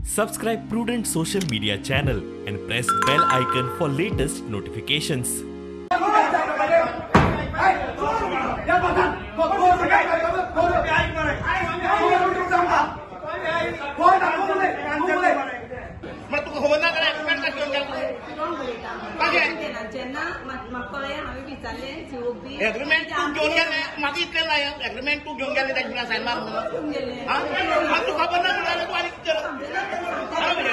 Subscribe Prudent social media channel and press bell icon for latest notifications. Agreement तू घेवन गेले म्हाका इतलें जाय. एग्रीमेंट तूं घेवन गेले ताजे फुडें सायन मार म्हणून तूं खबर ना म्हणून तूं आनी कितें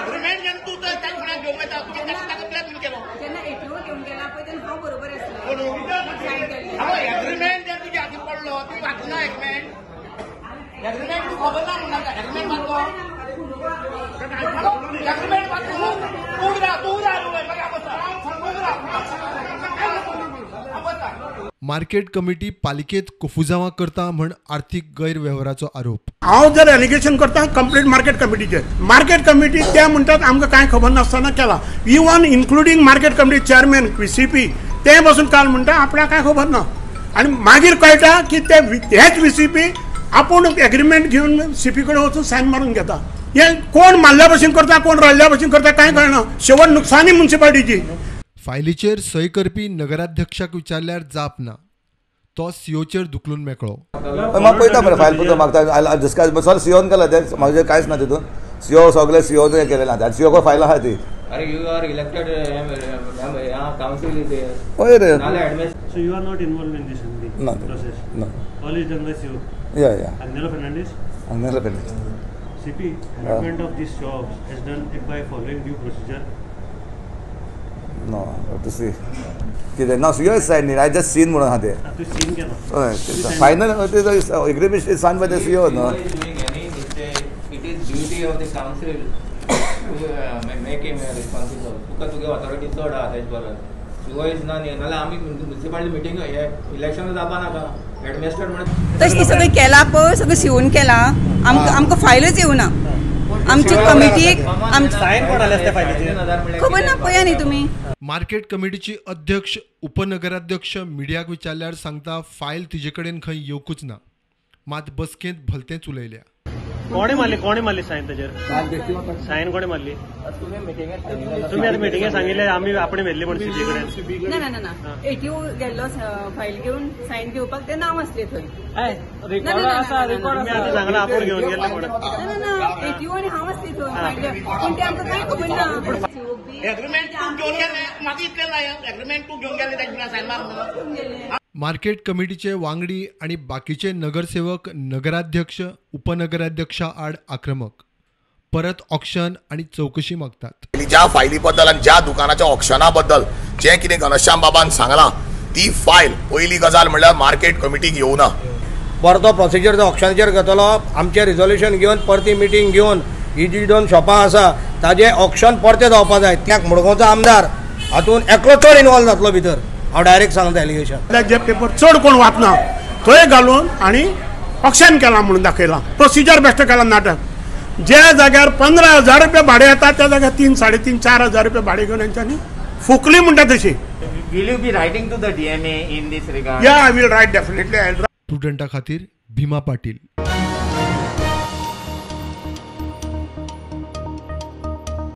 एग्रीमेंट जेन्ना तूं ताजे फुडें घेवंक वता तुवें ताका ब्लॅकमेल केलो. जेन्ना एटीओ घेवन गेला पळय तेन्ना हांव बरोबर आसलें. एग्रीमेंट जेन्ना तुज्या हातीन पडलो तुवें वाचूना एग्रीमेंट. एग्रीमेंट तूं खबर ना म्हणून नाका. एग्रीमेंट वाचलो एग्रीमेंट वाचलो तूं तूं मार्केट कमिटी पालिकेत कोफुजांवां करता म्हण आर्थिक गैरवेव्हाराचो आरोप. हांव जर एलिगेशन करता कंप्लीट मार्केट कमिटीचेर, मार्केट कमिटी ते म्हणटात आमकां कांय खबर नासतना केला. Even including market committee chairman VCP ते बसून काल म्हणटा आपणाक कांय खबर ना. आनी मागीर कळटा की ते हेच व्हीसीपी आपूण एग्रीमेंट घेवन सीपी कडेन वचून सायन मारून घेता. हे कोण मारल्या भशेन करता, कोण रडल्या भशेन करता कांय कळना. शेवट नुकसानी म्युनिसिपालिटीची. फायलीचेर सय करपी नगराध्यक्षाक विचारल्यार जाप ना, तो सीओचेर धुकलून मेकळो. म्हाका पळयता मरे फायल पळयता मागता डिस्कस सर सीओन केला ते म्हाजे कांयच ना तितून. सीओ सगळे सीओ केलें ना, सीओ फायल आहा ती. अरे you are elected council is हय रे. So you are not involved in this process? No. All is done by CO. Yeah yeah. Agnelo Fernandes. Agnelo Fernandes. CP, allotment of these shops has done it by following due procedure. No, to see. कितें ना CO is signed, I just seen म्हणून आहा तें. तूं scene केला? हय, final agreement is signed by the CO no. It is duty of the council to make him responsible. तुका तुगे ऑथॉरिटी चड आहा तेज परस. सीओ is ना न्ही, नाल्यार आमी म्युनिसिपालिटी मिटींग इलेक्शन जावपा नाका. हेडमास्टर म्हणून तशें ती सगळें केलां पळय, सगळें सीओन केलां. आमकां आमकां फायलूच येवना. आमची कमिटीक खबर ना. पळया न्ही तुमी. मार्केट कमिटीची अध्यक्ष उपनगराध्यक्ष मिडियाक विचारल्यार सांगता फायल तिजे कडेन खंय येवकूच ना. मात बसकेंत भलतेंच उलयल्या. कोणे मारली कोणे मारली सायन ताजेर? सायन कोणे मारली? तुमी आतां मिटिंगेक सांगिल्लें आमी आपणे व्हेल्ली म्हण सीपी कडेन. ना ना ना, एटीओ गेल्लो फायल घेवन सायन घेवपाक, तें नांव आसलें थंय. तुमी आतां सांगलां आपूण घेवन गेल्ले म्हणून. ना ना, एटीओ आनी हांव आसलें थंय फायल, पूण तें आमकां कांय खबर ना. एग्रीमेंट तूं घेवन गेले म्हाका इतलें जाय. एग्रीमेंट तूं घेवन गेले ताजे फुडें सायन मार म्हणून. मार्केट कमिटीचे वांगडी आणि बाकीचे नगरसेवक नगराध्यक्ष उपनगराध्यक्षा आड आक्रमक, परत ऑक्शन आणि चौकशी मागतात. ज्या फायली बद्दल आनी ज्या दुकानाच्या ऑक्शना बद्दल जें कितें घनश्याम बाबान सांगलां ती फायल पयली गजाल म्हणल्यार मार्केट कमिटीक येवना. परतो प्रोसिजर जो ऑक्शनाचेर घेतलो, आमचें रिजोल्युशन घेवन परती मिटींग घेवन ही जी दोन शॉपां आसा ताजें ऑक्शन परतें जावपा जाय. त्याक मडगांवचो आमदार हातून एकलो चड इनवॉल्व जातलो भितर. हांव डायरेक्ट सांगता एलिगेशन. जे पेपर चड कोण वाचना थंय घालून आनी ऑक्शन केलां म्हणून दाखयलां. प्रोसिजर बेश्टें केलां नाटक. ज्या जाग्यार 15,000 रुपया भाडें येता त्या जाग्यार 3, 3.5, 4,000 रुपया भाडें घेवन हेंच्यांनी फुकली म्हणटा तशी. Will you be writing to the DMA in this regard? Yeah, I will write definitely. प्रुडंटा खातीर भीमा पाटील.